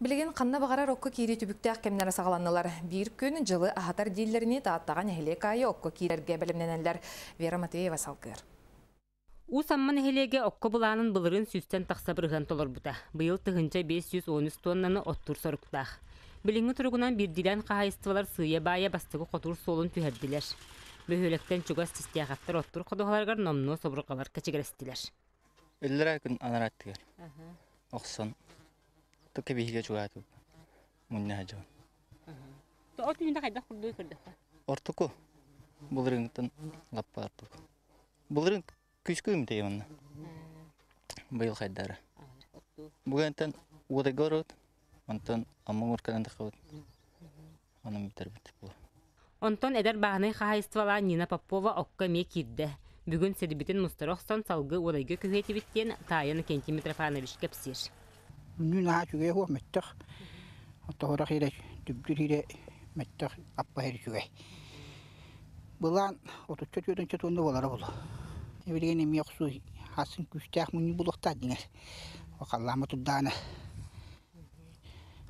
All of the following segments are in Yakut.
Билигин ханна баҕарар окко киирии түбүктээх кэмнэрэ саҕаланнылар. Биир күн дьылы аһатар дииллэринии Тааттаҕа нэһилиэк аайы окко киирэргэ бэлэмнэнэллэр. Вера Матвеева салгыыр. Уус Амма нэһилиэгэ окко былаанын былырыын сүүстэн тахса бырыһыан толорбута. Быйыл 1513 туоннаны оттуур соруктаах. Билиҥҥи туругунан биирдиилээн хаһаайыстыбалар сыыйа-баайа бастакы хотуур суолун түһэрдилэр. Бөһүөлэктэн чугас Чистяховтар оттуур ходуһаларыгар номнуо собурҕалар кэчигирэстилэр. Иллэрээ күн анараа өттүгэр охсон Тукка биһигэ чугаатыбыт мунньаһа дьон. От үүнэ хайдах курдук көрдөххө? Ортоку былырыыҥҥыттан лаппа ортоку. Былырыын күүскэ үүммүтэ манна. Быйыл хайдара. Бүгүнтэн уотайга барабыт, онтон Амма Мурканан тахабыт. Онон бүтэрбит була. Онтон эдэр бааһынай хаһаайыстыбалаах Нина Попова окко эмиэ киирдэ. Бүгүн сирбитин мустара охсон салгыы Уолайга күһүөтүбүт диэн таайа Иннокентий Митрофанович кэпсиир. Үннүү наһаа үчүгэй уо мөттөх. Оттоһорох иирэ түбдүр иирэ мөттөх аппа иһэр үчүгэй. Былаан отучча түөртүнчэ туонна буолара буолуо. Билигин эмиэ охсуу хасын күүстээх мунньуу булуохтаах дьиҥэр. Халлаама турдаҕына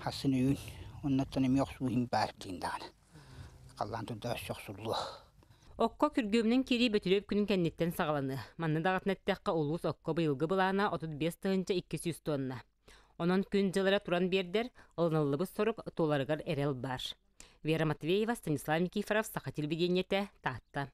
Хасын өйүүн оннуттан эмиэ охсуу иһин баар диин даҕаны. Халлаан турда өссө охсуллуо. Окко күргүөмүнэн киирии Бөтүрүөп күнүн кэнниттэн саҕаланыа. Манна даҕатан эттэххэ, улуус окко быйылгы былаана 35 200 тонна. Онон күн-дьыл эрэ туран биэрдэр, ылыныллыбыт сорук туоларыгар эрэл баар. Вера Матвеева, Станислав Никифоров, Саха телевидениетэ, Таатта.